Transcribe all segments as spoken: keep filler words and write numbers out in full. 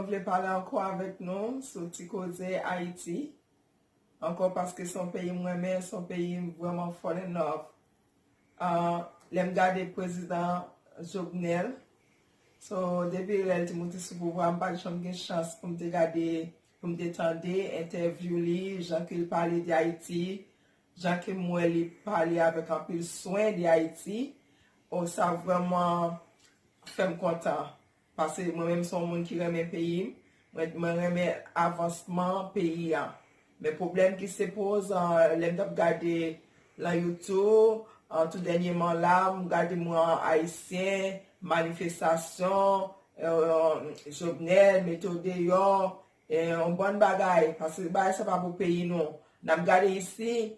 Mwen vle pale ankò avèk nou sou ti koze Ayiti. Ankò paske se yon peyi m renmen, se yon peyi m vrèman fall in love. Ah, lè m gade prezidan Jovenel, so, depi lè l te monte sou pouvwa, m pa t janm gen chans pou m te gade, pou m te tande entèvyou li, jan ke l pale de Ayiti, jan ke m wè li pale avèk anpil swen de Ayiti. O, sa vrèman fè m kontan. Paske mwen menm se yon moun ki renmen peyi m. Mwen, mwen renmen avansman peyi a. Men pwoblèm ki se poze, ah, lè m t ap gade lan YouTube, ah, tou dènyèman la, m gade mwen ayisyen, manifestasyon, eh, Jovenel mete w deyò, eh, yon bann bagay, paske bagay sa pa pou peyi nou. N ap gade isi,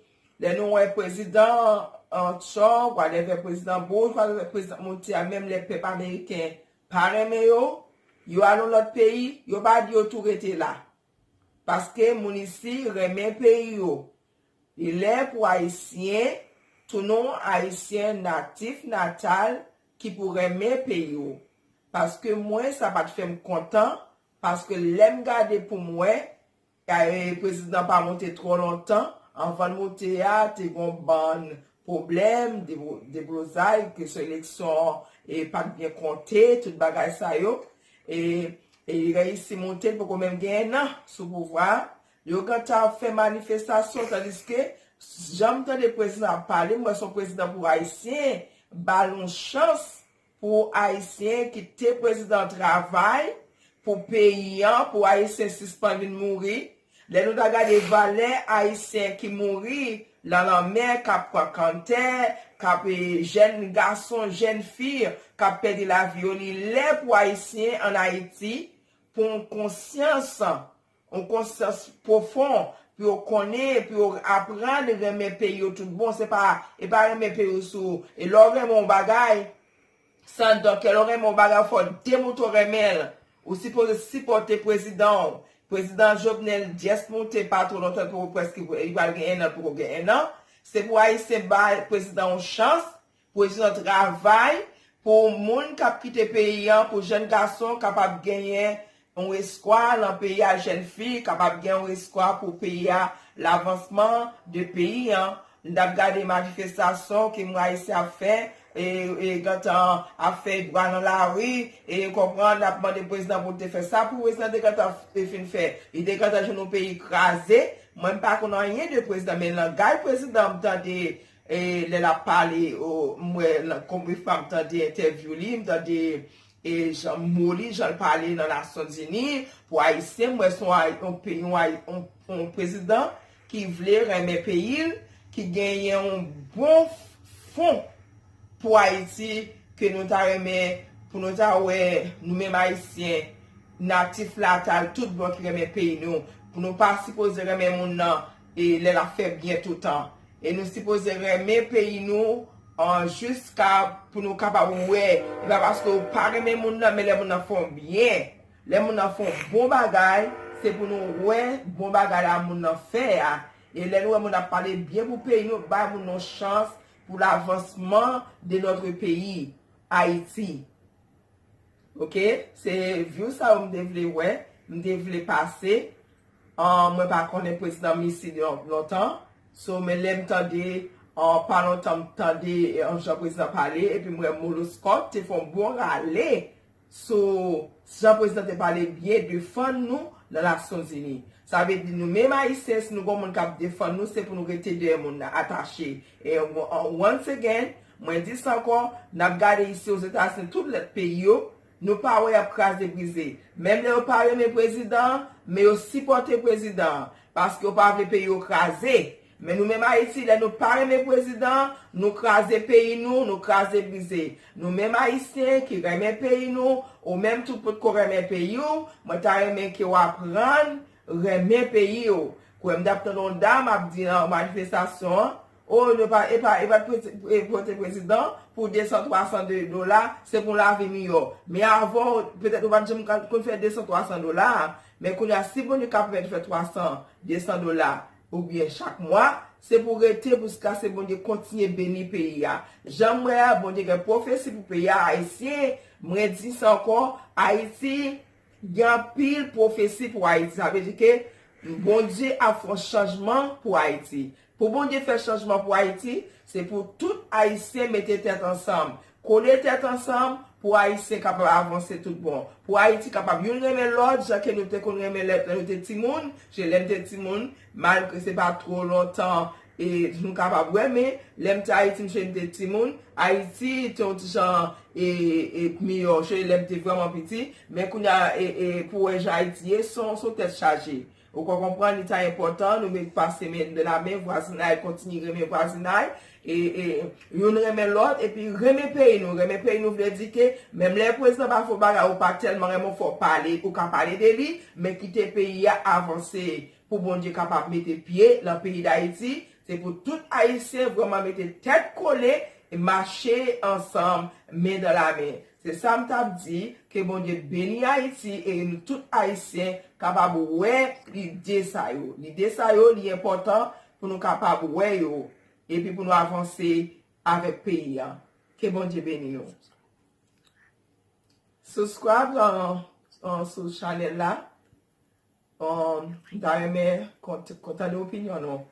lè nou wè prezidan, ah, Trump, whatever, prezidan Bush, whatever, prezidan monte a, menm lè pèp ameriken pa renmen yo, yo al yon lòt peyi, yo pa di yo tou rete la. Paske moun isi renmen peyi yo. Li lè pou ayisyen tounen yon ayisyen natif natal ki pou renmen peyi yo. Paske mwen, sa pa t fè m kontan, paske lè m gade pou m wè, e, prezidan pa monte twò lontan, anvan l monte a, te gon bann pwoblèm, deblo-, deblozay, kesyon eleksyon, e, pa t byen konte, tout bagay sa yo. E, e li reyisi monte, l poko menm gen en an sou pouvwa a. Yo gentan ap fè manifestasyon, tandiske, jan m tande prezidan ap pale, m wè se yon prezidan pou ayisyen, ba l yon chans pou ayisyen kite prezidan travay pou peyi an, pou ayisyen sispann vin mouri. Lè nou ta gade valè ayisyen ki mouri lan lanmè, k ap pran kansè, k ap, e, jèn gason, jèn fi, k ap pèdi lavi yo, li lè pou ayisyen ann Ayiti, pou yon konsyans, yon konsyans pwofon, pou yo konnen, pou yo aprann renmen peyi yo tout bon. Se pa, e pa renmen peyi w sou, e lè w renmen yon bagay, se anndan kè w, lè w renmen yon bagay, fò w demontre w renmen l. Ou sipoze sipòte prezidan w. Prezidan Jovenel just monte pa twò lontan, poko prèske, li pral gen en an, poko gen en an. Se pou ayisyen bay prezidan yon chans, prezidan travay, pou moun k ap kite peyi an, pou jèn gason kapab genyen yon espwa lan peyi a, jèn fi kapab gen yon espwa pou peyi a, lavansman de peyi an. N t ap gade manifestasyon ke moun ayisyen ap fè, e, e gentan ap fè bwa nan lari, e konprann, ap mande prezidan pou l te fè sa, pou prezidan te gentan fin fè. Li te gentan jwenn yon peyi kraze. Mwen, m pa konn anyen de prezidan, men langay prezidan m tande, e lè l ap pale, o, m wè, konbyen fwa m tande entèvyou li, m tande, e jan mo li, jan l pale nan Nasyonzini, pou ayisyen, m wè se yon, yon, yon, yon, yon prezidan ki vle renmen peyi l, ki genyen yon bon fon pou Ayiti, ke nou ta renmen, pou nou ta wè, nou menm ayisyen, natif natal, tout bon ki renmen peyi nou, pou nou pa sipoze renmen moun nan, e lè l ap fè byen toutan. E nou sipoze renmen peyi nou, an, jiska pou nou kapab wè. E pa paske w pa renmen moun nan, men lè moun nan fè w byen, lè moun nan fè w bon bagay, se pou nou wè bon bagay la moun nan fè a. E lè nou wè moun ap pale byen pou peyi nou, bay moun nan chans pou lavansman de notre pays, Ayiti. Oke? Se view sa yo m te vle wè, m te vle pase. An, mwen pa konnen prezidan m isi de lontan. So, men lè m tande, an, pa lontan m tande, an, jan prezidan pale, epi m wè Moloskòt te fè yon bon rale sou jan prezidan te pale byen, defann nou nan Nasyonzini. Sa vle di nou menm ayisyen, si nou gon moun k ap defann nou, se pou nou rete dèyè moun nan, atache. E, an, once again, mwen di sa ankò, n ap gade isi Ozetazini, tout lòt peyi yo, nou pa wè y ap kraze brize. Menm lè yo pa renmen prezidan an, men yo sipòte prezidan an, paske yo pa vle peyi yo kraze. Men nou menm Ayiti, lè nou pa renmen prezidan an, nou kraze peyi nou, nou kraze brize. Nou menm ayisyen ki renmen peyi nou, ou menm tou potko renmen peyi w, mwen ta renmen ke w aprann renmen peyi w. Kwè m t ap tande yon dam ap di nan manifestasyon an, o, nou pa, e pa, e pa t prezi-, e, vote prezidan pou de san, twa san de dola, se pou lavi miyò. Men avan, petèt ou pa t janm ka konn fè de san, twa san dola, men kounye a, si Bondye ka pèmèt ou fè twa san, de san dola, oubyen chak mwa, se pou rete jiskaske Bondye kontinye beni peyi a. Jan m wè a, Bondye gen pwofesi pou peyi a, Ayisyen, mwen di sa ankò, Ayiti, Gen anpil pwofesi pou Ayiti. Sa vle di ke Bondye ap fè yon chanjman pou Ayiti. Pou Bondye fè chanjman pou Ayiti, se pou tout Ayisyen mete tèt ansanm. Kole tèt ansanm pou Ayisyen kapab avanse tout bon. Pou Ayiti kapab youn renmen lòt, jan ke nou te konn renmen lè nou te timoun. Je lè m te timoun, malgre se pa twò lontan, e nou kapab wè, men lè m te Ayiti, m je m te timoun, Ayiti te yon ti jan e, e miyò, je lè m te vrèman piti. Men kounye a, e, e, pou wè jan Ayiti ye, se yon, se yon tèt chaje. Ou ka konprann, li ta enpòtan nou met pase men nan men, vwazinay, kontinye renmen vwazinay, e, e youn renmen lòt, epi renmen peyi nou. Renmen peyi nou vle di ke menm lè prezidan pa fè bagay, ou pa tèlman renmen, fò w pale, ou ka pale de li, men kite peyi a avanse pou Bondye kapab mete pye nan peyi Dayiti. Se pou tout Ayisyen vrèman mete tèt kole e mache ansanm, men dan la men. Se sa m t ap di, ke Bondye beni Ayiti e nou tout Ayisyen kapab wè lide sa yo. Lide sa yo, li enpòtan pou nou kapab wè yo, epi pou nou avanse avèk peyi a. Ke Bondye beni nou. Subscribe an, an, sou chanèl la. Um, m ta renmen kont-, kontan de opinyon nou.